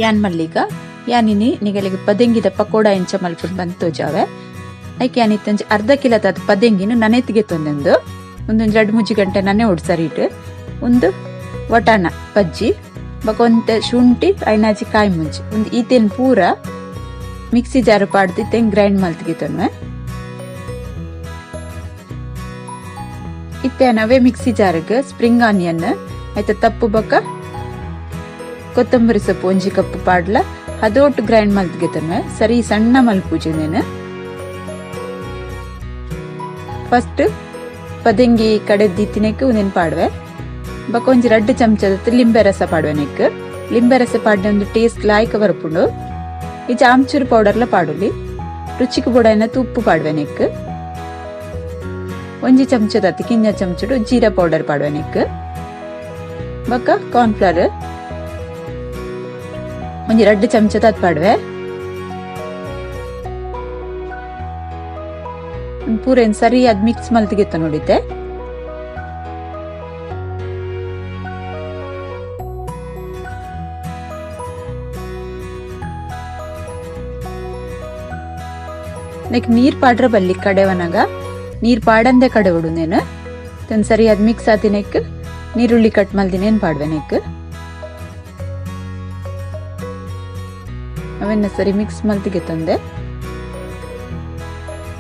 ಯಾನ್ ಮಲ್ಲಿಗ ಯಾನಿನಿ ನಿಗಲಿಗೆ ಪದೆಂಗಿದ ಪಕೋಡ ಎಂಚ ಮಲ್ಪುನ್ ಪಂದ್ ತೋಜಾವೆ. ಐಕ್ ಯಾನ್ ಇತ್ತೊಂಜಿ ಅರ್ಧ ಕಿಲೋದಾತ್ ಪದೆಂಗಿನ ನನೆತ್ಗೆ ತೊಂದೊಂದು ಉಂದೊಂಜಿ ರಡ್ಡ್ ಮೂಜಿ ಗಂಟೆ ನನೆ ಒಡ್ ಸರಿಟ್. ಉಂದು ವಟಾಣ ಪಜ್ಜಿ ಬೊಕ ಒಂತೆ ಶುಂಠಿ ಐನಾಜಿ ಕಾಯಿ ಮುಂಚಿ ಉಂದು ಈತೆನ್ ಪೂರ ಮಿಕ್ಸಿ ಜಾರ್ ಪಾಡ್ದ್ ಇತ್ತೆ ಗ್ರೈಂಡ್ ಮಲ್ತ್ ಗೆತೊನ್ವೆ. ಇತ್ತೆ ನವೇ ಮಿಕ್ಸಿ ಜಾರ್ಗ್ ಸ್ಪ್ರಿಂಗ್ ಆನಿಯನ್ ಐತ ತಪ್ಪು ಬೊಕ ಕೊತ್ತಂಬರಿ ಸೊಪ್ಪು ಒಂಜಿ ಕಪ್ ಪಾಡ್ಲ ಹದೋಟ್ ಗ್ರೈಂಡ್ ಮಲ್ತ್ ಗೆತೊನ್ವೆ. ಸರಿ ಸಣ್ಣ ಮಲ್ಪುಜಿ ಉಂದೆನ್. ಫಸ್ಟ್ ಪದೆಂಗಿ ಕಡೆದ್ ದೀತಿನೆಕ್ ಉಂದೆನ್ ಪಾಡ್ವೆ. ಬೊಕ ಒಂಜಿ ರಡ್ಡ್ ಚಮಚದ ಲಿಂಬೆ ರಸ ಪಾಡ್ವೆ ನೆಕ್. ಲಿಂಬೆ ರಸ ಪಾಡ್ನೆ ಒಂದು ಟೇಸ್ಟ್ ಲಾಯ್ಕ ಬರ್ಪುಂಡು. ಇಜ್ಜ ಆಮ್ಚೂರ್ ಪೌಡರ್ಲ ಪಾಡೊಲಿ. ರುಚಿಕ್ ಬೋಡಾಯಿನ ಉಪ್ಪು ಪಾಡ್ವೆ ನೆಕ್. ಒಂಜಿ ಚಮಚದ ಕಿಂಜ ಚಮಚಡು ಜೀರಾ ಪೌಡರ್ ಪಾಡ್ವೆ ನೆಕ್. ಬೊಕ ಕಾರ್ನ್ ಫ್ಲವರ್ ಒಂಜಿ ರಡ್ಡ್ ಚಮಚದ ಪಾಡ್ವೆ. ಪೂರೆನ್ ಸರಿಯಾದ್ ಮಿಕ್ಸ್ ಮಲ್ತ್ ನೋಡಿತೆ. ನೆಕ್ ನೀರ್ ಪಾಡ್ರ ಬಲ್ಲಿ ಕಡೆವನಗ ನೀರ್ ಪಾಡಂದೆ ಕಡೆವಡು ನೇನು. ತನ್ ಸರಿಯಾದ್ ಮಿಕ್ಸ್ ಆತಿನೆಕ್ ನೀರುಳ್ಳಿ ಕಟ್ ಮಲ್ದಿನೇನ್ ಪಾಡ್ವೆ ನೆಕ್. ಅವೆನ್ನ ಸರಿ ಮಿಕ್ಸ್ ಮಲ್ತಿಗೆ ತಂದೆ.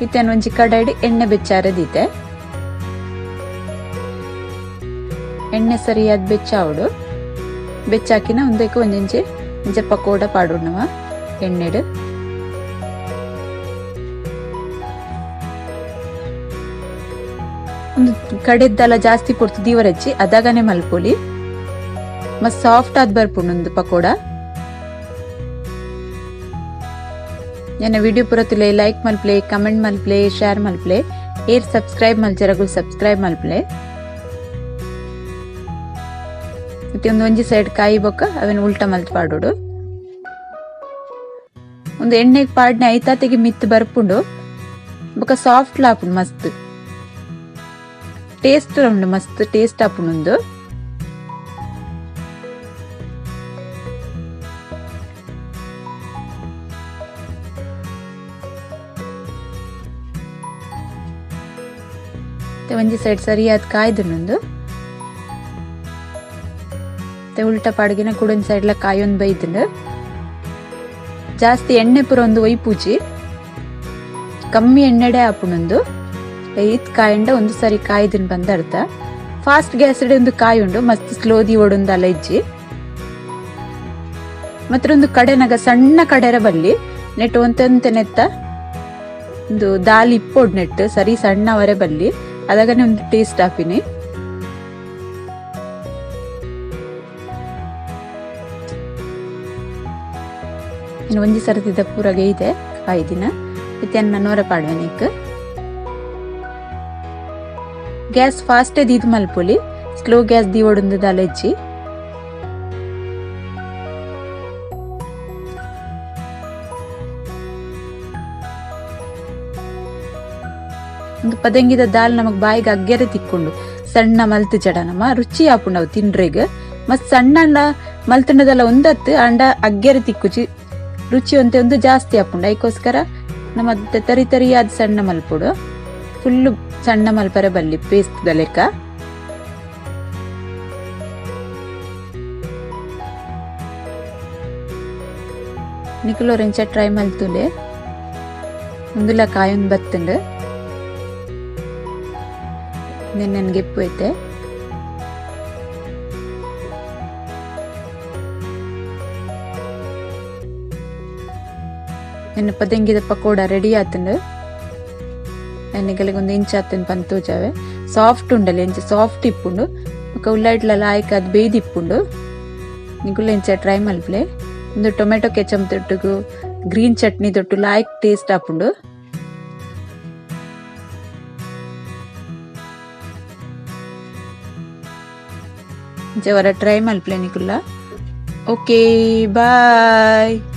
ಇತ್ತೇನು ಒಂಜಿ ಕಡಾಯಿಡ್ ಎಣ್ಣೆ ಬೆಚ್ಚಾರೆ ದೀತೆ. ಎಣ್ಣೆ ಸರಿಯಾದ ಬೆಚ್ಚಾವಡು. ಬೆಚ್ಚಾಕಿನ ಒಂದಕ್ಕೆ ಒಂಜೊಂಜಿ ಇಂಚ ಪಕೋಡ ಪಾಡೋಣವ ಎಣ್ಣೆಡ್. ಒಂದು ಕಡೆದ್ದಲ ಜಾಸ್ತಿ ಪೊರ್ತು ದೀವರಜ್ಜಿ ಅದಾಗನೆ ಮಲ್ಪೊಲಿ. ಮಸ್ತ್ ಸಾಫ್ಟ್ ಆದ್ ಬರ್ಪುಂಡು ಒಂದು ಪಕೋಡ. ನನ್ನ ವಿಡಿಯೋ ಪೂರ ತುಲೆ ಲೈಕ್ ಮಲ್ಪ್ಲೆ, ಕಮೆಂಟ್ ಮಲ್ಪ್ಲೆ, ಶೇರ್ ಮಲ್ಪ್ಲೆ, ಏರ್ ಸಬ್ಸ್ಕ್ರೈಬ್ ಮಲ್ಜರಗುಲ್ ಸಬ್ಸ್ಕ್ರೈಬ್ ಮಲ್ಪ್ಲೆ. ಮತ್ತೆ ಒಂದು ಒಂಜಿ ಸೈಡ್ ಕಾಯಿ ಬೊಕ್ಕ ಅವೆನ್ ಉಲ್ಟಾ ಮಲ್ತ್ ಪಾಡೋಡು. ಒಂದು ಎಣ್ಣೆಗ್ ಪಾಡ್ನೆ ಐತಾತೆಗೆ ಮಿತ್ತ್ ಬರ್ಪುಂಡು. ಬೊಕ್ಕ ಸಾಫ್ಟ್ ಲಾಪುಂಡು ಮಸ್ತ್. ಟೇಸ್ಟ್ ಉಂಡು ಮಸ್ತ್ ಟೇಸ್ಟ್ ಆಪುಂಡು ಉಂದು. ಒಂಜಿ ಸೈಡ್ ಸರಿಯಾದ ಕಾಯ್ದುಂಡು. ಉಲ್ಟಾ ಪಾಡ್ಗಿನ ಕುಡೊಂಜಿ ಸೈಡ್ಲ ಕಾಯೊಂದು ಬೈದುಂಡು. ಜಾಸ್ತಿ ಎಣ್ಣೆ ಪೂರ ಒಂದು ಒಯ್ಪೂಜಿ, ಕಮ್ಮಿ ಎಣ್ಣೆಡೆ ಆಪುಂಡು. ಇತ್ ಕಾಯಂಡ ಒಂದು ಸರಿ ಕಾಯ್ದುನ್ ಬಂದ ಅರ್ಥ. ಫಾಸ್ಟ್ ಗ್ಯಾಸ್ ಒಂದು ಕಾಯಿ ಉಂಡು, ಮಸ್ತ್ ಸ್ಲೋ the ಓಡೊಂದು ಅಲ್ಲ ಇಜ್ಜಿ. ಮತ್ತೆ ಒಂದು ಕಡೆನಗ ಸಣ್ಣ ಕಡೆರ ಬಲ್ಲಿ ನೆಟ್ ಒಂತೆಂತೆ ನೆತ್ತ ಒಂದು ದಾಲ್ ಇಪ್ಪೊಡ್ ನೆಟ್ ಸರಿ ಸಣ್ಣವರೆ ಬಲ್ಲಿ ಅದಾಗನೆ ಒಂದು ಟೇಸ್ಟ್ ಆಪಿನಿ. ಇನ್ನು ಒಂಜಿ ಸರತಿದ ಪೂರಗೆ ಇದೆ ಕಾಯ್ದಿನ ಇತ್ತೆ ನೋರ ಪಾಡ್ವೆ ನೆಕ್. ಗ್ಯಾಸ್ ಫಾಸ್ಟ್ ದೀದ್ ಮಲ್ಪೊಲಿ, ಸ್ಲೋ ಗ್ಯಾಸ್ ದೀವೊಡುಂದು ದಾಲ ಇಜ್ಜಿ. ಒಂದು ಪದಂಗಿದ ದಾಲ್ ನಮಗ್ ಬಾಯಿಗೆ ಅಗ್ಗೆರೆ ತಿಕ್ಕೊಂಡು ಸಣ್ಣ ಮಲ್ತು ಜಡ ನಮ್ಮ ರುಚಿ ಆಪುಂಡು ಅವು ತಿಂಡ್ರೆಗ್. ಮಸ್ತ್ ಸಣ್ಣ ಮಲ್ತುಂಡದಲ್ಲ ಒಂದತ್ತು ಅಂಡ ಅಗ್ಗೆರೆ ತಿಕ್ಕುಚಿ ರುಚಿ ಒಂತೆ ಒಂದು ಜಾಸ್ತಿ ಆಪುಂಡು. ಐಕೋಸ್ಕರ ನಮ್ಮ ತರಿ ತರಿಯಾದ ಸಣ್ಣ ಮಲ್ಪುಡು, ಫುಲ್ಲು ಸಣ್ಣ ಮಲ್ಪರೆ ಬಲ್ಲಿ ಪೇಸ್ಟ್ ದ ಲೆಕ್ಕ. ನಿಕುಲೋರೆಂಚ ಟ್ರೈ ಮಲ್ತುಲೆ ಉಂದುಲ ಕಾಯೊಂದು ಬತ್ತುಂಡು. ನನ್ಗೆ ಐತೆ. ಎನ್ನ ಪದಂಗಿದ ಪಕೋಡ ರೆಡಿ ಆತುಂಡು. ಎನ್ನಿಗಲಿಗೆ ಒಂದು ಇಂಚ್ ಆತುಂಡು ಪಂದ್ ತೋಜಾವೆ. ಸಾಫ್ಟ್ ಉಂಡಲೆ ಇಂಚ ಸಾಫ್ಟ್ ಇಪ್ಪುಂಡು. ಬೊಕ ಉಳ್ಳಾಡ್ಲ ಲಾಯ್ಕ್ ಅದು ಬೇಯ್ದು ಇಪ್ಪುಂಡು. ನಿಕುಲು ಇಂಚ ಟ್ರೈ ಮಲ್ಪಲೆ. ಒಂದು ಟೊಮೆಟೊ ಕೆಚಪ್ ದೊಟ್ಟುಗು ಗ್ರೀನ್ ಚಟ್ನಿ ದೊಟ್ಟು ಲಾಯ್ಕ್ ಟೇಸ್ಟ್ ಆಪುಂಡು. ಇಂಚ ವರ ಟ್ರೈ ಮಲ್ಪಲೆ ನಿಕುಲ್ಲ. Okay bye.